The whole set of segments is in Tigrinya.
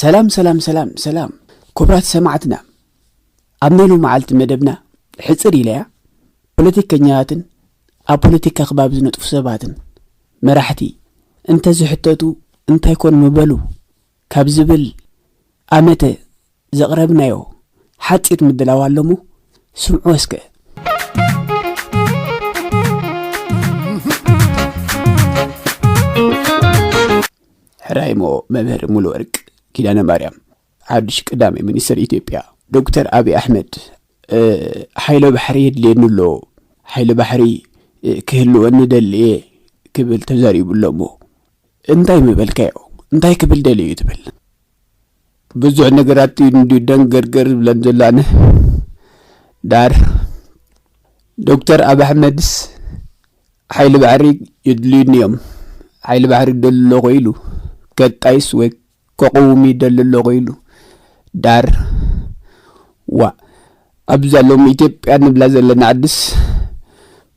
ሰላም ሰላም ሰላም ሰላም። ክቡራት ሰማዕትና፣ ኣብ ናይ ሎመዓልቲ መደብና ሕጽር ኢለያ ፖለቲከኛታትን ኣብ ፖለቲካ ክባብ ዝነጥፉ ሰባትን መራሕቲ እንተዝሕተቱ እንታይ ኮን ምበሉ ካብ ዝብል ኣመተ ዘቕረብናዮ ሓጺር ምድላው ኣሎሞ ስምዑ እስከ። ሕራይሞ መምህር ሙሉወርቅ ኪዳነ ማርያም ሓድሽ ቀዳማይ ሚኒስትር ኢትዮጵያ ዶክተር ኣብይ ኣሕመድ፣ ሓይለ ባሕሪ የድልየኒ ኣሎ፣ ሓይለ ባሕሪ ክህልወኒ ደልየ ክብል ተዛሪቡ ኣሎ። እሞ እንታይ ምበልካዮ? እንታይ ክብል ደልዩ እዩ ትብል? ብዙሕ ነገራት እዩ እንዲ ደንገርገር ዝብለን ዘሎ ኣነ። ዳር ዶክተር ኣብ ኣሕመድስ ሓይሊ ባሕሪ ይድልዩኒ እዮም። ሓይሊ ባሕሪ ደሎ ኮይኑ ከጣይስ ወይ ከቕውም ይደሊ ኣሎ ኮይኑ። ዳር ዋ፣ ኣብዛ ሎም ኢትዮጵያ ንብላ ዘለና ዓድስ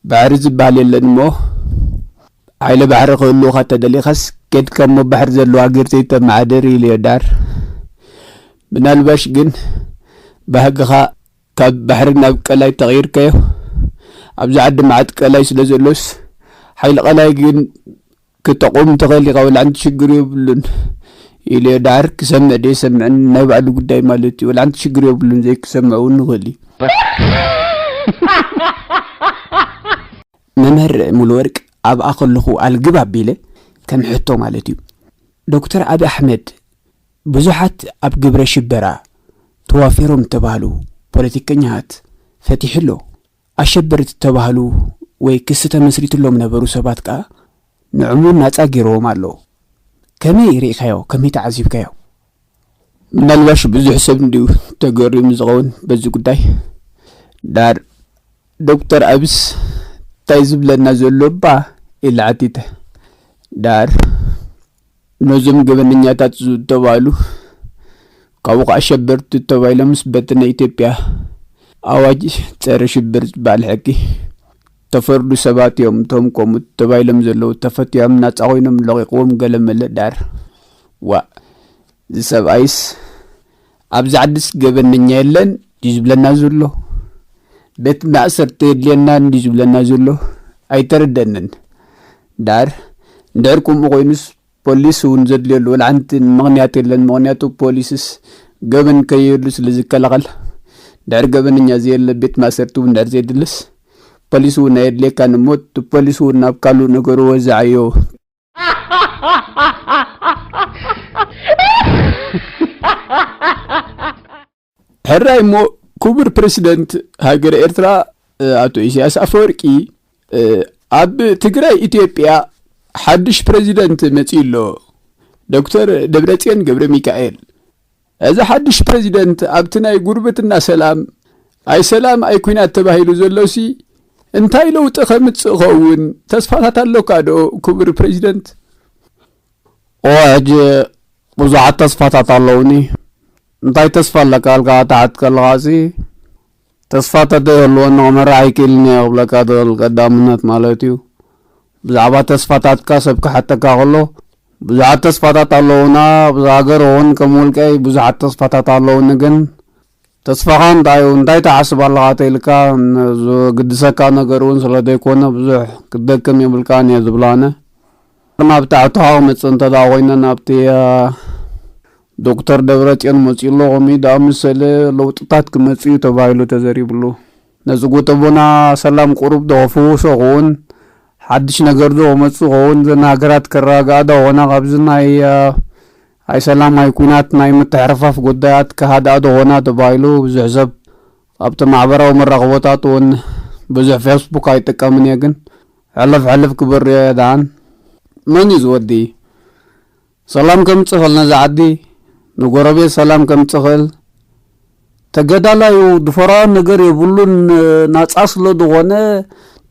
ባሕሪ ዝበሃል የለን እሞ፣ ሓይሊ ባሕሪ ክህልውኻ ተደሊኻስ ኬድካ እሞ ባሕሪ ዘለዋ ሃገር ዘይተመዓደር ኢልዮ። ዳር ምናልባሽ ግን ባህግኻ ካብ ባሕሪ ናብ ቀላይ ተቐይርካዮ። ኣብዚ ዓዲ መዓት ቀላይ ስለ ዘሎስ ሓይሊ ቀላይ ግን ክተቑም ትኽእል ኢኻ፣ ወላ ሓንቲ ሽግር የብሉን ኢልዮ። ዳር ክሰምዕ ደይሰምዕን ናይ ባዕሉ ጉዳይ ማለት እዩ። ወላ ሓንቲ ሽግር የብሉን፣ ዘይክሰምዕ እውን ይኽእል እዩ። መምህር ሙሉወርቅ ኣብኣ ከለኹ ኣልግብ ኣቢለ ከም ሕቶ ማለት እዩ። ዶክተር ኣብይ ኣሕመድ ብዙሓት ኣብ ግብረ ሽበራ ተዋፊሮም እተባህሉ ፖለቲከኛታት ፈቲሑ ኣሎ። ኣሸበርቲ እተባህሉ ወይ ክሲ ተመስሪትሎም ነበሩ ሰባት ከኣ ንዕሙ ናጻ ገይርዎም ኣሎ። ከመይ ርኢኻዮ? ከመይ ተዓዚብካዮ? ምናልባሽ ብዙሕ ሰብ እንድዩ ተገሪሙ ዝኸውን በዚ ጉዳይ። ዳር ዶክተር ኣብስ እንታይ ዝብለና ዘሎ እባ ኢለ ሓቲተ። ዳር ነዞም ገበነኛታት ዝተባህሉ ካብኡ ከኣ ኣሸበርቲ ተባሂሎምስ በቲ ናይ ኢትዮጵያ ኣዋጅ ጸረ ሽብር ዝበሃል ሕጊ ተፈርዱ ሰባት እዮም። እቶም ከምኡ ተባሂሎም ዘለዉ ተፈትዮም ናጻ ኮይኖም ለቒቕዎም ገለ መለ። ዳር ዋእ፣ እዚ ሰብኣይስ ኣብዚ ዓድስ ገበነኛ የለን ድዩ ዝብለና ዘሎ? ቤት ማእሰርቲ የድልየና እንድዩ ዝብለና ዘሎ? ኣይተረደንን። ዳር እንድሕር ከምኡ ኮይኑስ ፖሊስ እውን ዘድልየሉ ወላ ሓንቲ ምኽንያት የለን። ምኽንያቱ ፖሊስስ ገበን ከየሉ ስለ ዝከላኸል። ድሕሪ ገበነኛ ዘየለ ቤት ማእሰርቲ እውን ድሕሪ ዘየድልስ ፖሊስ እውን ኣየድልየካን እሞ፣ እቲ ፖሊስ እውን ናብ ካልእ ነገሩ ወዛዓዮ። ሕራይ እሞ፣ ክቡር ፕረሲደንት ሃገረ ኤርትራ፣ እ፣ ኣቶ ኢሳያስ ኣፈወርቂ፣ እ፣ ኣብ ትግራይ ኢትዮጵያ ሓድሽ ፕረዚደንት መጺኡ ኣሎ፣ ዶክተር ደብረጽዮን ገብረ ሚካኤል። እዚ ሓድሽ ፕረዚደንት ኣብቲ ናይ ጉርብትና ሰላም፣ ኣይ ሰላም ኣይ ኲናት ተባሂሉ ዘሎሲ እንታይ ለውጢ ከምጽእ ኸውን ተስፋታት ኣሎካ ዶ ክቡር ፕረዚደንት? እወ፣ ሕጂ ብዙሓት ተስፋታት ኣለዉኒ። እንታይ ተስፋ ኣለካ ኢልካ ትሓት ከለኻሲ፣ ተስፋ ተዘይህልወኒ ክመርሕ ኣይክእልን እየ ክብለካ ዝኽእል ቀዳምነት ማለት እዩ። ብዛዕባ ተስፋታትካ ሰብ ክሓተካ ከሎ፣ ብዙሓት ተስፋታት ኣለዉና። ብዛ ሃገር እውን ከም ውልቀይ ብዙሓት ተስፋታት ኣለዉኒ፣ ግን ተስፋኻ እንታይ እዩ? እንታይ ትሓስብ ኣለኻ ተይልካ፣ ን-፣ ዝግድሰካ ነገር እውን ስለ ዘይኮነ ብዙሕ ክትደክም የብልካን እየ ዝብሎ ኣነ። ናብቲ ሕቶኻ ክመጽእ እንተ ደኣ ኮይነ፣ ናብቲ፣ እ፣ ዶክተር ደብረጽዮን መጺኡ ኣሎ፣ ከምኡ ደኣ መሰለ ለውጥታት ክመጽእ እዩ ተባሂሉ ተዘሪብሉ። ነዚ ጎጠቦና ሰላም ቁሩብ ዶ ክፍውሶ ክውን፣ ሓድሽ ነገር ዶ ክመጽእ ክውን፣ ዘን ሃገራት ክረጋግኣ ዶ ኾና፣ ካብዚ ናይ፣ እ፣ ኣይ ሰላም ኣይ ኲናት ናይ ምትሕርፋፍ ጉዳያት ክሃድኣ ዶ ኾና ተባሂሉ ብዙሕ ሰብ ኣብቲ ማሕበራዊ መራኸቦታት እውን ብዙሕ ፌስቡክ ኣይጥቀምን እየ፣ ግን ሕልፍ ሕልፍ ክበርዮ እየ። ደሓን መን እዩ ዝወዲ? ሰላም ከምጽእ ኽእል ነዛ ዓዲ፣ ንጎረቤት ሰላም ከምጽእ ኽእል። ተገዳላዩ ድፈራውን ነገር የብሉን፣ ናጻ ስለ ዝኾነ፣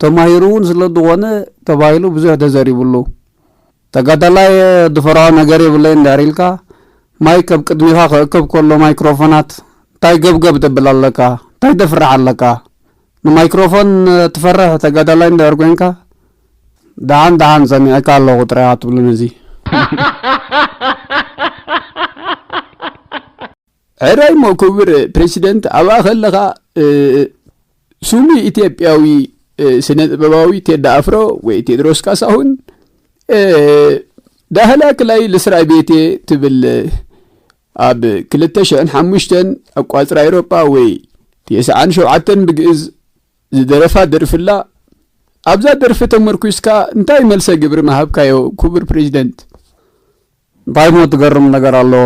ተማሂሩ እውን ስለ ዝኾነ ተባሂሉ ብዙሕ ተዘሪብሉ። ተጋዳላይ ድፈራዊ ነገር የብለይ እንድሕር ኢልካ፣ ማይክ ኣብ ቅድሚኻ ክእከብ ከሎ ማይክሮፎናት እንታይ ገብገብ ተብል ኣለካ? እንታይ ተፍርሕ ኣለካ? ንማይክሮፎን ትፈርሕ ተጋዳላይ እንድሕር ኮይንካ፣ ደሓን ደሓን ሰሚዐካ ኣለኹ ጥራይ ኣትብሉን እዚ። ሕራይ እሞ ክቡር ፕሬዚደንት፣ ኣብኣ ከለኻ፣ እ፣ ስሙይ ኢትዮጵያዊ፣ እ፣ ስነ ጥበባዊ ቴዲ ኣፍሮ ወይ ቴድሮስ ካሳሁን፣ እ፣ ዳህላክ ላይ ልስራ ቤቴ ትብል ኣብ ክልተ ሽሕን ሓሙሽተን ኣብ ቋጽራ ኤውሮጳ ወይ ተስዓን ሸውዓተን ብግእዝ ዝደረፋ ደርፍላ። ኣብዛ ደርፊ ተመርኩስካ እንታይ መልሰ ግብሪ ምሃብካዮ ክቡር ፕሬዚደንት? እንታይ እሞ ትገርም ነገር ኣለዎ?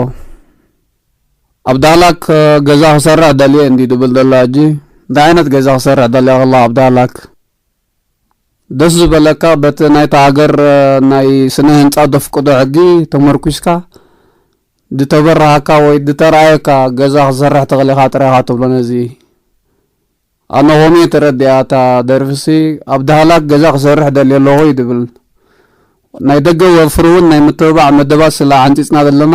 ኣብ ዳህላክ ገዛ ክሰርሕ ደልየ እንዲ ድብል ዘሎ ሕጂ። እንታይ ዓይነት ገዛ ክሰርሕ ደልየ ከላ ኣብ ዳህላክ? ደስ ዝበለካ በቲ ናይታ ሃገር ናይ ስነ ህንጻ ደፍቅዶ ሕጊ ተመርኩስካ ድተበረሃካ ወይ ድተረኣየካ ገዛ ክሰርሕ ትኽእል ኢኻ ጥራይ ኢኻ ትብሎ ነዚ። ኣነ ኾሜ ተረዲኣ እታ ደርፍሲ ኣብ ዳህላክ ገዛ ክሰርሕ ደልየ ኣለኹ እዩ ድብል። ናይ ደገ ወፍሪ እውን ናይ ምትብባዕ መደባት ስለ ዓንጺጽና ዘለና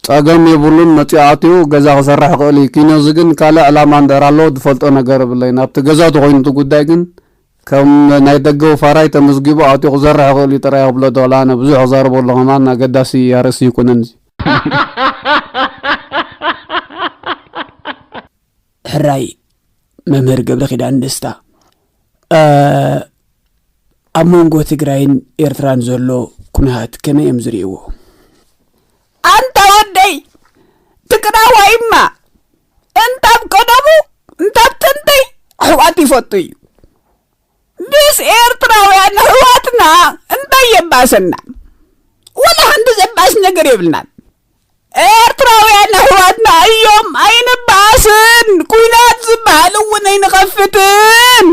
ጸገም የብሉን፣ መጺኡ ኣትዩ ገዛ ክሰርሕ ይኽእል እዩ። ኪኖዚ ግን ካልእ ዕላማ እንድሕር ኣለዎ ዝፈልጦ ነገር የብለይን። ኣብቲ ገዛ ተኾይኑ እቲ ጉዳይ ግን ከም ናይ ደገ ወፋራይ ተመዝጊቡ ኣትዩ ክሰርሕ ይኽእል እዩ ጥራይ ክብሎ ደኽላ ኣነ ብዙሕ ክዛረበሉ ከማን ኣገዳሲ ኣርእስቲ ይኩነን እዚ። ሕራይ መምህር ገብረ ኪዳን ደስታ፣ እ፣ ኣብ መንጎ ትግራይን ኤርትራን ዘሎ ኩነታት ከመይ እዮም ዝርእይዎ? ኣንታ ወደይ፣ ትግራዋይማ እንታብ ቀደሙ እንታብ ጥንተይ ኣሕዋት ይፈቱ እዩ። ምስ ኤርትራውያን ኣሕዋትና እንታይ የባሰና? ወላ ሓንቲ ዘባስ ነገር የብልናን። ኤርትራውያን ኣሕዋትና እዮም፣ ኣይንባስን። ኩናት ዝበሃል እውን ኣይንኸፍትን።